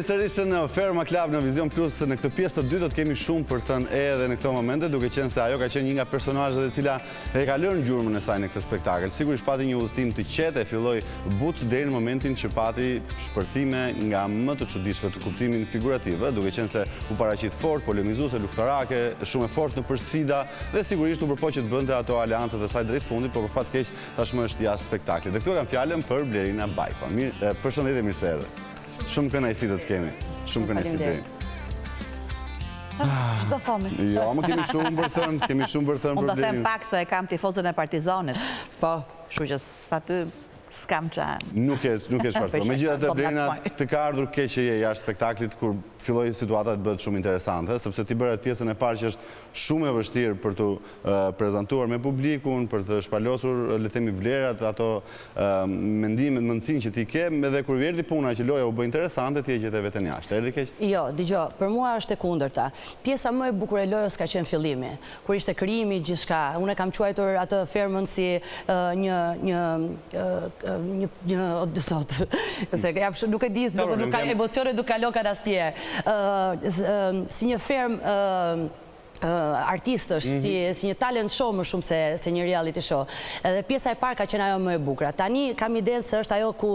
sërish në Ferma Club në Vizion Plus në këtë pjesë të dytë do të kemi shumë për të thënë edhe në këto momente, duke qenë se ajo ka qenë një nga personazhet e cila e ka lënë gjurmën e saj në këtë spektakël. Sigurisht pati një udhëtim të qetë, e filloi butë deri në momentin që pati shpërthime nga më të çuditshme të kuptimin figurativ, duke qenë se u paraqit fort, polemizuese, luftarake, shumë e fortë nëpër sfida dhe sigurisht u përpoq që të bënte ato aleancat e saj drejt fundit, por për fat keq tashmë është jashtë spektaklit. Dhe këtu e kam fjalën për Blerina Bajko. Mirë, përshëndetje, mirë se erdhe. Shumë kënaqësi të të kemi. Shumë kënaqësi të kemi. Ç'do themi? Jo, më kemi shumë për thënë, kemi shumë për thënë për Unë do them Blerinën. pak se e kam tifozën e Partizanit. Po. Kështu që aty s'kam ça. Nuk e nuk e çfarë thua. Megjithatë Do Blerina ngacmoj. të ka ardhur keq që je jashtë spektaklit kur filloi situata të bëhet shumë interesante, sepse ti bëre atë pjesën e parë që është shumë e vështirë për të prezantuar me publikun, për të shpalosur, le të themi, vlerat, ato mendimet, mendësinë që ti ke, edhe kur erdhi puna që loja u bë interesante, ti e gjete veten jashtë. Erdhi keq? Jo, dëgjo, për mua është e kundërta. Pjesa më e bukur e lojës ka qenë fillimi, kur ishte krijimi gjithçka. Unë e kam quajtur atë fermën si një një një një o zot. Se jam shumë nuk e di, nuk nuk ka emocione nuk kalokan asnjëherë. Ë si një fermë artistësh, si si një talent show më shumë se se një reality show. Edhe pjesa e parë ka qenë ajo më e bukura. Tani kam idenë se është ajo ku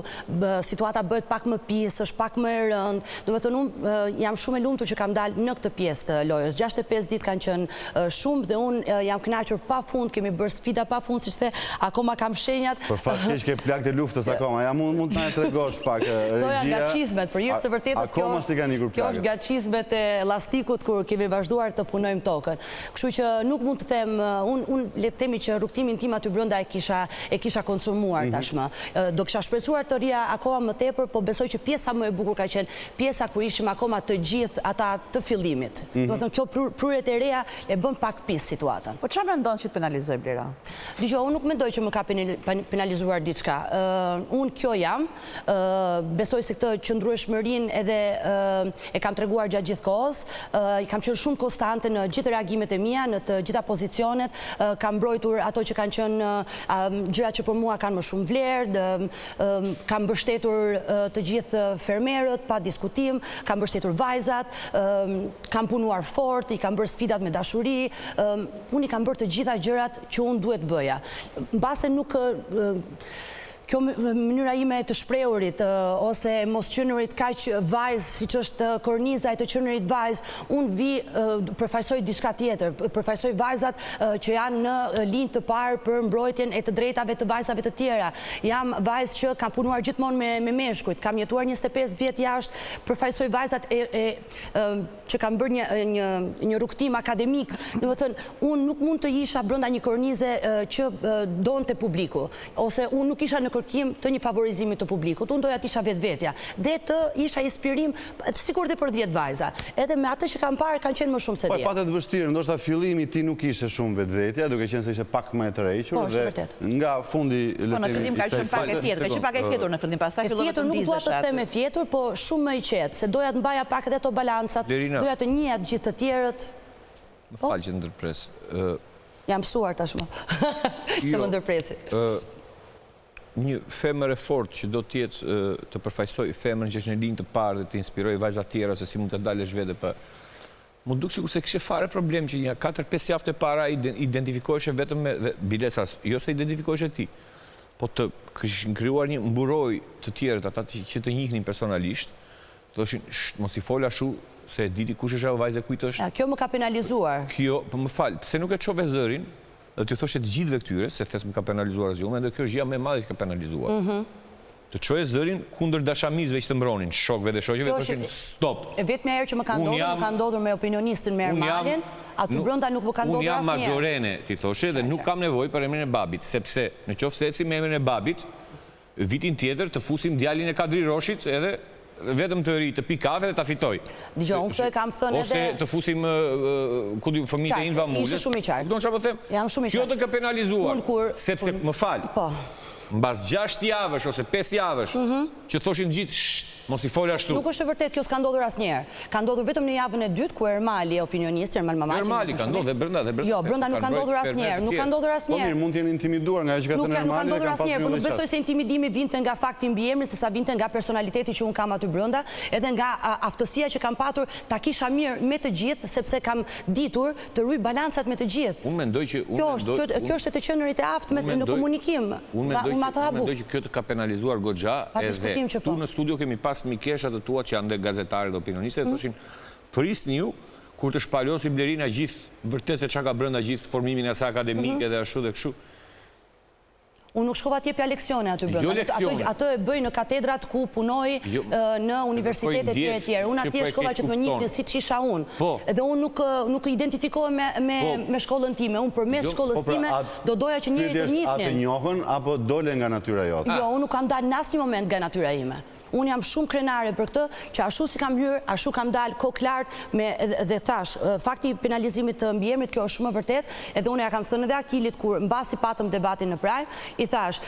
situata bëhet pak më pis, është pak më e rëndë. Domethënë unë jam shumë e lumtur që kam dalë në këtë pjesë të lojës. 65 ditë kanë qenë shumë dhe unë jam kënaqur pafund, kemi bërë sfida pafund, siç the, akoma kam shenjat. Për fat keq ke plagët e luftës akoma. Ja mund mund të na e tregosh pak Këto janë regjia. nga çizmet, për hir të së vërtetës kjo Akoma s'i kanë ikur kjo është plagët. nga çizmet e llastikut kur kemi vazhduar të punojmë tokën. Kështu që nuk mund të them, unë unë le të themi që rrugëtimin tim aty brenda e kisha e kisha konsumuar tashmë. Do kisha shpresuar të rrija akoma më tepër, po besoj që pjesa më e bukur ka qenë pjesa kur ishim akoma të gjithë ata të fillimit. Domethënë kjo prurjet e reja e bën pak pis situatën. Po çfarë mendon që të penalizoi Blera? Dëgjo, unë nuk mendoj që më ka penalizuar diçka. Unë kjo jam, besoj se këtë qëndrueshmërinë edhe e kam treguar gjatë gjithë kohës. Kam qenë shumë konstante në gjithë reagimet e mia, në të gjitha pozicionet, kam mbrojtur ato që kanë qenë gjërat që për mua kanë më shumë vlerë, kam mbështetur të gjithë fermerët pa diskutim, kam mbështetur vajzat, kam punuar fort, i kam bërë sfidat me dashuri, unë i kam bërë të gjitha gjërat që unë duhet bëja. Mbase nuk kjo mënyra ime e të shprehurit ose mos qenurit kaq vajzë siç është korniza e të qenurit vajzë, unë vi përfaqësoj diçka tjetër, përfaqësoj vajzat që janë në linjë të parë për mbrojtjen e të drejtave të vajzave të tjera. Jam vajzë që kam punuar gjithmonë me me meshkujt, kam jetuar 25 vjet jashtë, përfaqësoj vajzat e, e që kanë bërë një një një rrugëtim akademik. Domethënë, unë nuk mund të isha brenda një kornize që donte publiku, ose unë nuk isha në kërkim të një favorizimi të publikut. Unë doja të isha vetvetja dhe të isha inspirim sikur dhe për 10 vajza. Edhe me atë që kam parë kanë qenë më shumë se Po e 10. pate të vështirë, ndoshta fillimi ti nuk ishe shumë vetvetja, duke qenë se ishe pak më e tërhequr Po, është dhe vërtet. nga fundi le Po të në themi fillim i ka kësaj qenë pak e faze. fjetur, ka qenë pak e fjetur në fillim, pastaj E fillove të fjetur nuk dua ndizesh të them aty. e fjetur, po shumë më e qetë, se doja të mbaja pak edhe ato balancat, Blerina, doja të njihja të gjithë të tjerët. më Po, fal që ndërpres. Ë, jam mësuar tashmë të më jo, ndërpresin. ë një femër e fortë që do të jetë ë, të përfaqësoj femrën që është në linjë të parë dhe të inspirojë vajza tjera se si mund të dalësh vetë pa. Mu duk sikur se kishe fare problem që një 4-5 javë të para identifikoheshe vetëm me dhe bilesa, jo se identifikoheshe ti, po të kishin krijuar një mburoj të tjerët ata që që të njihnin personalisht, thoshin, "Sht, mos i fol ashtu se e diti kush është ajo vajzë e kujt është." Ja, kjo më ka penalizuar. Kjo, po më fal, pse nuk e çove zërin dhe t'ju thoshe të gjithëve këtyre, se thes më ka penalizuar asgjë, unë mendoj kjo është gjëja më e madhe që ka penalizuar. Të çoje zërin kundër dashamizëve që të mbronin, shokëve dhe shoqeve, Kjo është thoshin stop. e vetmja herë që më ka Unë ndodhur, më jam ka ndodhur me opinionistin, me unë jam Ermalin, aty nuk brenda nuk më ka unë ndodhur jam asnjëherë. maxhorene, ti thoshe, dhe Qartë, nuk qartë. kam nevojë për emrin e babit, sepse në qoftë se eci me emrin e babit, vitin tjetër të fusim djalin e Kadri Roshit edhe vetëm të ri, të pi kafe dhe ta fitoj. Dëgjoj, unë këtë e kam thënë Ose edhe të fusim ku di fëmijët e Qartë, Inva ishe Mulës. shumë i qartë. Kupton çfarë po them? Jam shumë i Kjo qartë. të ka penalizuar, Unë kur sepse kur më fal. po. Mbas 6 javësh ose 5 javësh, që thoshin gjithë, "Sht, mos i fol ashtu. Nuk është e vërtetë, kjo s'ka ndodhur asnjëherë. Ka ndodhur vetëm në javën e dytë ku Ermali, opinionisti Ermal Mamaqi, Ermali ka ndodhur dhe brenda dhe brenda. Jo, brenda nuk ka ndodhur asnjëherë, nuk ka ndodhur Po asnjëherë. mirë, mund të jenë intimiduar nga ajo që ka Nuk thënë ka, nuk ka Ermali dhe ndodhur kanë pasur asnjëherë, një po nuk lloj besoj se intimidimi vinte nga fakti i mbiemrit, se sa vinte nga personaliteti që unë kam aty brenda, edhe nga aftësia që kam patur ta kisha mirë me të gjithë, sepse kam ditur të ruaj balancat me të gjithë. Unë mendoj që unë Kjo është mendoj kjo, kjo është e të qenurit e aftë me unë në mendoj- komunikim. Unë Ma- mendoj unë ma që të unë habu. mendoj që kjo të ka penalizuar goxha Pa edhe diskutim që tu po. në studio kemi pas mikesha të tua që janë dhe gazetare dhe opinioniste dhe Mm. thoshin prisni ju kur të shpalosi Blerina gjithë vërtet se çka ka brenda gjithë formimin e saj akademike Mhm. dhe ashtu dhe kështu. Unë nuk shkova t'jepja leksione aty brenda. Jo Atë- leksione. Atë e bëj në katedrat ku punoj Jo, në universitete kërkoj etj etj. ndjes Unë që atje po e shkova që të më keqkupton. njihnin siç isha unë. Po. Dhe unë nuk nuk identifikohem me me Po. me shkollën time. Unë përmes Jo, shkollës Po pra, time a- do doja që njerëzit pyetja të është, A të njihnin. njohën apo dole nga natyra jote? Jo, unë nuk kam dalë në asnjë moment nga natyra ime. Unë jam shumë krenare për këtë, që ashtu si kam hyrë, ashtu kam dalë kokë lart me dhe thash, fakti i penalizimit të mbiemrit, kjo është shumë e vërtetë, edhe unë ja kam thënë edhe Akilit kur mbasi patëm debatin në Prime, i thash,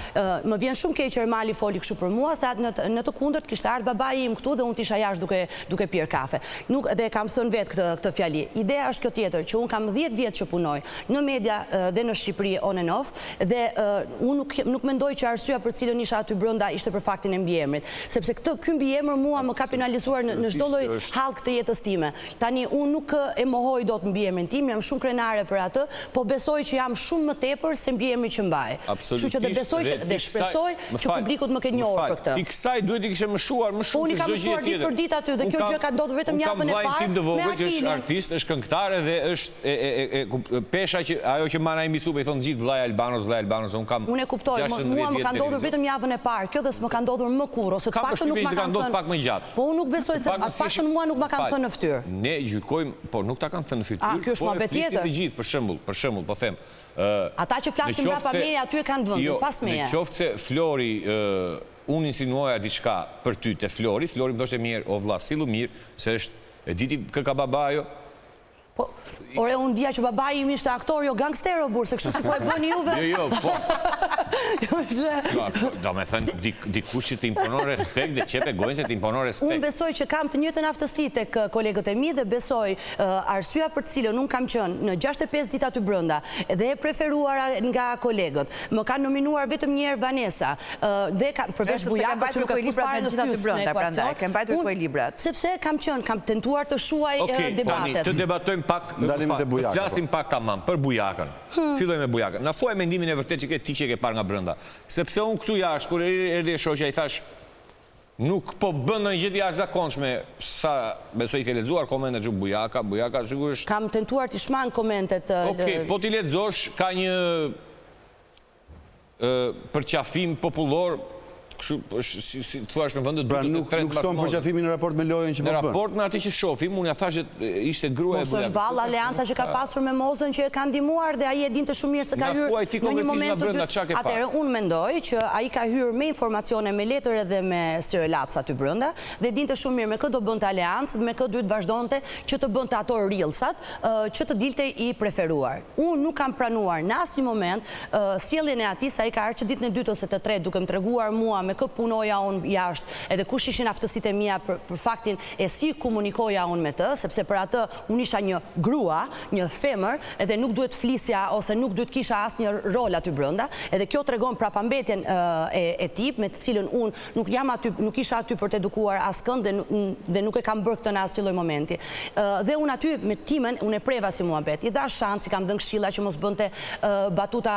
më vjen shumë keq që Ermali foli kështu për mua, se atë në të, në të kundërt kishte ardhur babai im këtu dhe unë t'isha jashtë duke duke pirë kafe. Nuk dhe e kam thënë vetë këtë këtë fjali. Ideja është kjo tjetër, që unë kam 10 vjet që punoj në media dhe në Shqipëri on and off dhe unë nuk nuk mendoj që arsyeja për cilën isha aty brenda ishte për faktin e mbiemrit, sepse këtë ky mbiemër mua më ka penalizuar në, në çdo lloj Është- hallk të jetës time. Tani unë nuk e mohoj dot mbiemrin tim, jam shumë krenare për atë, po besoj që jam shumë më tepër se mbiemri që mbaj. Kështu që dhe besoj që dhe dhe ti kësaj- shpresoj më që fal, publikut më ketë më njohur fal, për këtë. Ti kësaj duhet i kishe mëshuar më shumë Unë i se kam çdo gjë mëshuar ditë tjetër. për ditë aty dhe Unë kjo kam- gjë ka ndodhur vetëm unë kam javën e vllajin parë tim të me vogël që është Akilin. artist, është këngëtar dhe është e, e, e, e, kup- pesha që ajo që mban ai mbi supe i thon gjithë vllai Albanos, vllai Albanos, unë kam Unë e kuptoj, më- 16 mua më vjet ka ndodhur televizion. vetëm javën e parë, kjo dhe s'më ka ndodhur më kurrë, ose të Kam paktën nuk përshtypjen ma që ka kanë ndodhur thënë. pak më gjatë. Po unë nuk besoj se Të paktën as si paktën mua nuk ma kanë Fal, thënë në fytyrë. Ne gjykojmë, po nuk ta kanë thënë në fytyrë. A, ky është po e muhabet flisnin tjetër. Të gjithë, për shembull, për shembull, po them, ë Ata që flasin në mbrapa qoftë se- meje, aty e kanë vendin, jo, pas meje. Në qoftë se Flori, ë, unë insinuoja diçka për ty te Flori, Flori më thoshte mirë, o vlla, sillu mirë, se është e diti kë ka baba ajo. Po, ore, unë dija që babai im ishte aktor, jo gangster o burr, se kështu si po e bëni juve. Jo, jo, po. Jo, që- Jo, Do me thënë, dik- dikush që të imponon respekt dhe qepe gojën se të imponon respekt. Unë besoj që kam të njëjtën aftësi tek kolegët e mi dhe besoj arsyeja për të cilën unë kam qenë në 65 ditë aty brenda dhe e preferuara nga kolegët. Më kanë nominuar vetëm një herë Vanessa dhe ka, përveç Sepse ke Bujakut që mbajtur nuk e fus ekuilibrat fare me në gjithë aty thys në brenda, prandaj, ekuacion. ke mbajtur Unë- ekuilibrat. Sepse kam qenë, kam tentuar të shuaj Okej, tani debatet. të debatojmë pak, Ndalim më fal, te Bujaka, të flasim pak tamam për Bujakën. Hmm. Filloj me Bujakën. Na thuaj mendimin e vërtetë që ke ti që e ke parë nga brenda. Sepse unë këtu jashtë kur erdhi e shoqja i thash nuk po bën ndonjë gjë të jashtëzakonshme, sa besoj i ke lexuar komentet që Bujaka, Bujaka sigurisht. Kam tentuar të shmang komentet. Okej, po ti lexosh ka një ë përqafim popullor, kështu është si, si thua në vend të Pra dytë nuk të tretë nuk mbas shkon Mozës. përqafimi në raport me lojën që Në po bën. raport me atë që shohim, unë ja thash që ishte gruaja e Mos është Bujakës. valla aleanca që ka pasur me Mozën që e ka ndihmuar dhe ai e dinte shumë mirë se ka Na hyrë thuaj ti në një konkretisht moment nga të brenda dytë. çka ke parë. Atëherë unë mendoj që ai ka hyrë me informacione, me letër edhe me stereolaps aty brenda dhe dinte shumë mirë me kë do bënte aleancë dhe me kë duhet vazhdonte që të bënte ato reelsat, që të dilte i preferuar. Unë nuk kam pranuar në asnjë moment sjelljen e atij se ai ka ardhur që ditën e dytë ose të tretë duke më treguar mua me kë punoja unë jashtë, edhe kush ishin aftësitë e mia për, për faktin e si komunikoja unë me të, sepse për atë unë isha një grua, një femër, edhe nuk duhet flisja ose nuk duhet kisha asnjë rol aty brenda, edhe kjo tregon prapambetjen e, e tij me të cilën unë nuk jam aty, nuk isha aty për të edukuar askënd dhe, dhe nuk e kam bërë këtë në asnjë lloj momenti. Dhe unë aty me timen, unë e preva si muhabet. I dhash shans, i kam dhënë këshilla që mos bënte batuta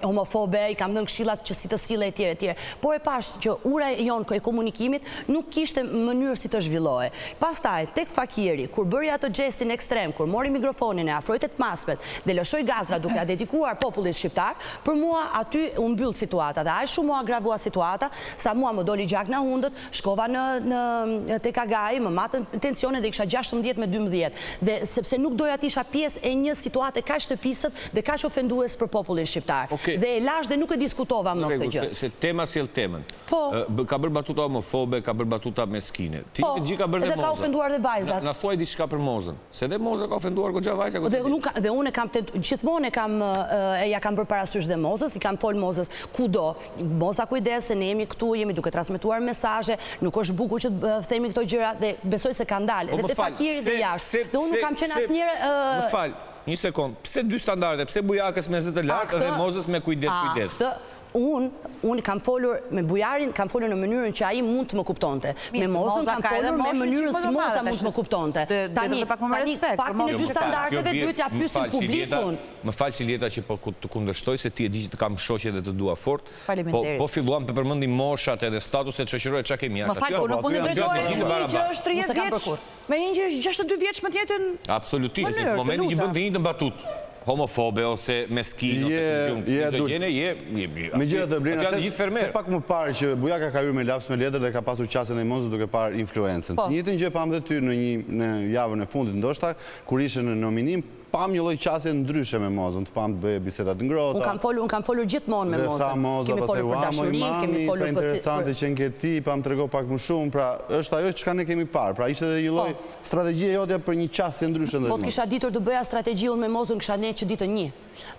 homofobe, i kam dhënë këshilla që si të sillej etj etj. Por e pash që ura e jonë e komunikimit nuk kishte mënyrë si të zhvillohej. Pastaj tek Fakiri, kur bëri atë gjestin ekstrem, kur mori mikrofonin e afroi të masmet dhe lëshoi gazra duke ja dedikuar popullit shqiptar, për mua aty u mbyll situata dhe aq shumë u agravua situata sa mua më doli gjak në hundët, shkova në në tek Agai, më matën tensionin dhe kisha 16 me 12. Dhe sepse nuk doja të isha pjesë e një situate kaq të pisët dhe kaq ofendues për popullin shqiptar. Okej. Dhe e lash dhe nuk e diskutova më këtë Rregull, gjë. se, se tema sjell temën. temën. Po. Ka bërë batuta homofobe, ka bërë batuta meskine. Ti po, të gjithë ka bërë dhe Moza. Edhe ka ofenduar dhe vajzat. Na thuaj diçka për Mozën. Se dhe Moza ka ofenduar goxha vajza. Dhe, nuk, dhe unë e kam gjithmonë e kam e ja kam bërë parasysh dhe Mozës, i kam fol Mozës kudo. Moza kujdes se ne jemi këtu, jemi duke transmetuar mesazhe, nuk është bukur që të themi këto gjëra dhe besoj se kanë dalë. Po, Edhe te Fakiri dhe jashtë. Dhe unë nuk kam qenë asnjëherë Më fal, një sekond. Pse dy standarde? Pse Bujakës me zë të lartë dhe Mozës me kujdes kujdes? Unë, unë kam folur me Bujarin, kam folur në mënyrën që ai mund të më kuptonte. Me Mozën kam folur me mënyrën si Moza mund të më kuptonte. Tani, tani faktin e dy standardeve duhet t'ia pyesim publikun. Më fal Çiljeta që po të kundërshtoj se ti e di që të kam shoqe dhe të dua fort. Po po filluam të përmendim moshat edhe statuset shoqërore çka kemi jashtë. Më fal, unë nuk mund të drejtohem me një që është 30 vjeç, me një që është 62 vjeç me të njëjtën Absolutisht, në momentin që bën të njëjtën batutë homofobe ose meskinë ose mizogjene, je je Megjithatë, Blerina, janë gjithë fermerë. The pak më parë që Bujaka ka hyrë me laps me letër dhe ka pasur qasjen ndaj Mozës duke parë influencën. Po. Të njëjtën gjë pamë dhe ty në një në javën e fundit, ndoshta kur ishe në nominim, pamë një lloj qasje ndryshe me Mozën, të pamë të bëje biseda të ngrohta. Unë kam folur, unë kam folur gjithmonë me Dhe Mozën. tha Moza, Kemi pastaj folur për ua moj dashurinë, kemi mami, folur sa për interesante qenke ti, pa më trego pak më shumë, pra është ajo çka ne kemi parë, pra ishte edhe një lloj Po. strategjie jotja për një qasje ndryshe ndaj Po të Mozës. kisha ditur të bëja strategji unë me Mozën kisha nejt që ditën një.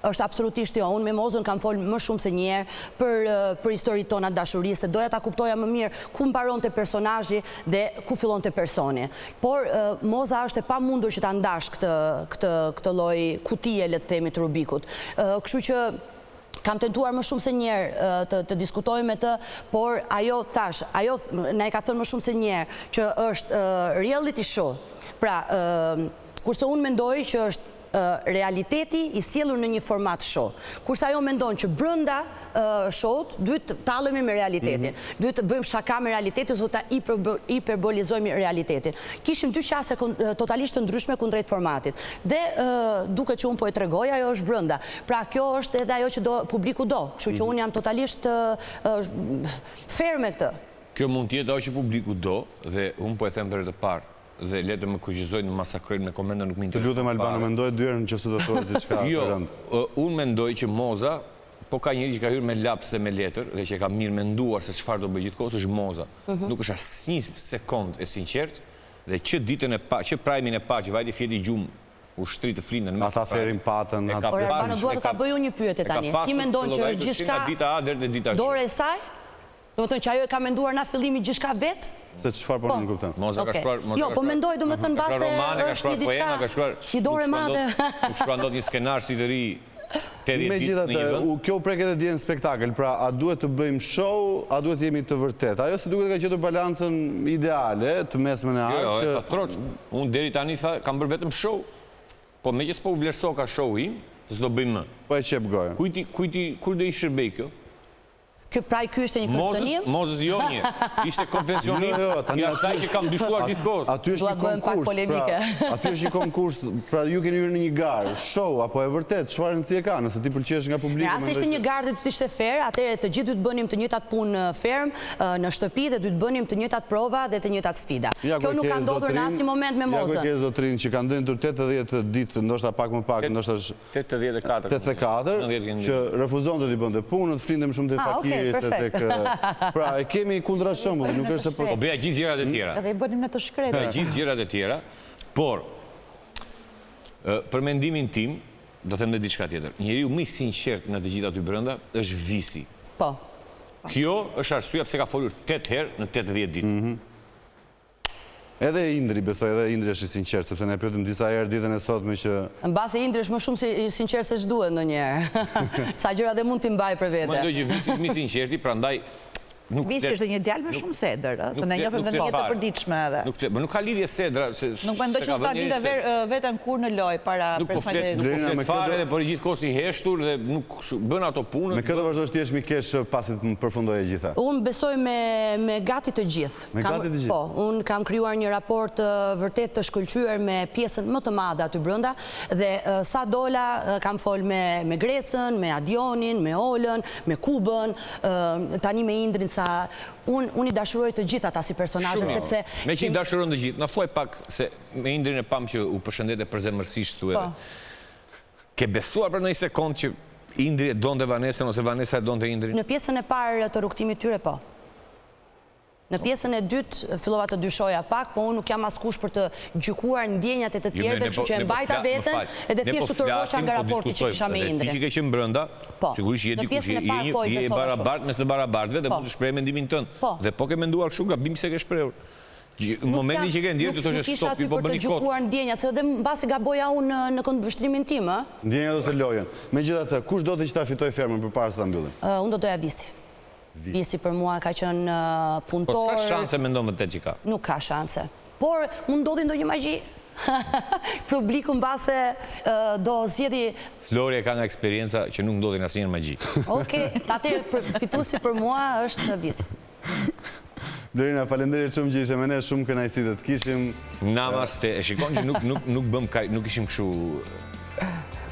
Është absolutisht jo, unë me Mozën kam fol më shumë se një herë për për historitë tona të dashurisë, se doja ta kuptoja më mirë ku mbaronte personazhi dhe ku fillonte personi. Por Moza është e pamundur që ta ndash këtë këtë këtë lloj kutie le të themi të Rubikut. Kështu që kam tentuar më shumë se një herë të të diskutoj me të, por ajo thash, ajo na e ka thënë më shumë se një herë që është reality show. Pra, kurse unë mendoj që është realiteti i sjellur në një format show. Kurse ajo mendon që brenda show-t duhet të tallemi me realitetin, mhm. duhet të bëjmë shaka me realitetin ose ta hiperbolizojmë realitetin. Kishim dy qasje totalisht të ndryshme kundrejt formatit. Dhe duket që unë po e tregoj, ajo është brenda. Pra kjo është edhe ajo që do publiku do, kështu që mhm. unë jam totalisht fair me këtë. Kjo mund të jetë ajo që publiku do dhe unë po e them për herë të parë dhe le të më kryqëzojnë, më masakrojnë me komente nuk më Të intereson lutem Albano, fare. mendoje dy herë në qoftë se do thuash diçka të Jo, rëndë. unë mendoj që Moza, po ka njeri që ka hyrë me laps dhe me letër dhe që e ka mirë menduar se çfarë do bëjë gjithë kohës është Moza. Mhm. Nuk është asnjë sekond e sinqertë dhe që ditën e pa, që prajmin e parë që vajti fjeti gjumë u shtri të flinte në mes Ata të prajmit. therin patën, E atë ka Ore pas, Albano, dua e të ta ka bëj unë një pyetje e ka tani. Ti pasur mendon të që është llogaritur që gjithçka nga dita A deri te dita Zh. dorë e saj? Domethënë që ajo e ka menduar nga fillimi gjithçka vetë? Se çfarë po Po. nuk kupton. Moza ka Okej. shkruar, Moza Jo, ka po shkruar. mendoj, domethënë Ka shkruar mbase romane, ka është shkruar një diçka, poema, ka shkruar një dorë e nuk shkruan madhe. dot, nuk shkruan dot një skenar si të ri 80 ditë në një Megjithatë, vend. kjo u prek edhe dje në spektakël, pra a duhet të bëjmë show, a duhet të jemi të vërtetë? Ajo si duket ka gjetur balancën ideale, të mesmen e Jo, artë jo, e që tha troç. Unë deri tani tha, kam bërë vetëm show. Po meqë s'po u vlerësoka show im, s'do bëj më. po e qep gojën. Kujt i, kujt i, kur do i shërbej kjo? Ky pra ky ishte një kërcënim? Mozës jo një. Ishte konvencionim Jo, jo, tani i asaj që kam dyshuar gjithë kohës. Aty është Dua një të bëhem pak konkurs, pra, polemike. aty është një konkurs, pra ju keni hyrë në një garë, show apo e vërtet, çfarë rëndësie ka, nëse ti pëlqesh nga publiku, Në rast se ishte një garë dhe do të ishte fair, atëherë të gjithë duhet të bënim të njëjtat punë në fermë, në shtëpi dhe duhet të bënim të njëjtat prova dhe të njëjtat sfida. Kjo nuk ka ndodhur në asnjë moment me Ja ku e Mozën. ke zotrin që ka ndenjur 80 ditë, ndoshta pak më pak, ndoshta është 84. 84, që refuzonte t'i bënte punët, flinte më shumë te Ah, okej, Fakiri se perfekt. tek Pra, e kemi kundra shembullin, nuk është se po Po bëja gjithë gjërat e tjera. Edhe i bënim në të shkretë. Bëja gjithë gjërat e tjera, por për mendimin tim, do them dhe diçka tjetër. Njeriu më i sinqert nga të gjithë aty brenda është Visi. Po. Kjo është arsyeja pse ka folur 8 herë në 80 ditë. Mhm. Edhe Indri, besoj, edhe Indri është i sinqert, sepse ne pyetëm disa herë ditën e sotme që Mbase Indri është më shumë i sinqert se ç'duhet ndonjëherë. Ca gjëra dhe mund t'i mbaj për vete. Mendoj që Visi është më i sinqerti, prandaj nuk Visi është një djalë me shumë sedër, ë, se ne njohim dhe në jetë të përditshme edhe. Nuk flet, po nuk ka lidhje sedra se Nuk mendoj që ta vinte veten kur në lojë para Nuk po flet, nuk po flet fare dhe por gjithë kohës i heshtur dhe nuk bën ato punët. Me kë do vazhdosh të jesh mikesh pasi të përfundojë e gjitha? Unë besoj me me gati të gjithë. Me gati të gjithë. Po, unë kam krijuar një raport vërtet të shkëlqyer me pjesën më të madhe aty brenda dhe sa dola kam fol me me Gresën, me Adionin, me Olën, me Kubën, tani me Indrin sa unë unë i dashuroj të gjithë ata si personazhe sepse Meqë i dashuron të gjithë, na thuaj pak se me Indrin e pamë që u përshëndete përzemërsisht thu edhe. Po. Ke besuar për ndonjë sekond që Indri e donte Vanesën ose Vanesa e donte Indrin? Në pjesën e parë të rrugëtimit tyre po. Në pjesën e dytë fillova të dyshoja pak, po unë nuk jam askush për të gjykuar ndjenjat e të jo, tjerëve, kështu po- që e po mbajta veten edhe po thjesht u tërhoqa nga po raporti që kisha me Indrin. Ti që ke qenë brenda, po. sigurisht je dikush, je një po, je e barabartë mes të barabartëve dhe mund të shpreh mendimin tënd. Dhe po ke menduar kështu gabim pse ke shprehur. Në momentin që ke ndjerë, të thoshe stop, ju po bëni kot. Nuk isha aty për të gjykuar ndjenjat, se edhe mbase gaboja unë në këndvështrimin tim, ë? Ndjenjat ose lojën. Megjithatë, kush do ti që ta fitojë fermën përpara se ta mbyllim? Unë do doja Visi. Visi për mua ka qenë punëtor. Po sa shanse mendon vërtet që ka? Nuk ka shanse. Por mund ndodhi ndonjë magji. Publiku mbase do zgjedhi Flori e ka nga eksperienca që nuk ndodhin asnjëherë magji. Okej, atëherë fituesi për mua është Visi. Blerina, faleminderit shumë që ishe me ne, shumë kënaqësi të të kishim. Namaste. E shikon që nuk nuk nuk bëm kaj, nuk ishim kështu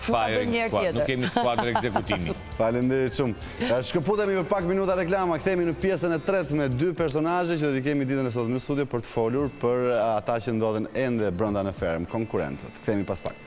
firing squad, nuk kemi skuadër ekzekutimi. Faleminderit shumë. Shkëputemi për pak minuta reklama, kthehemi në pjesën e tretë me dy personazhe që do t'i kemi ditën e sotme në studio për të folur për ata që ndodhen ende brenda në fermë, konkurrentët. Kthehemi pas pak.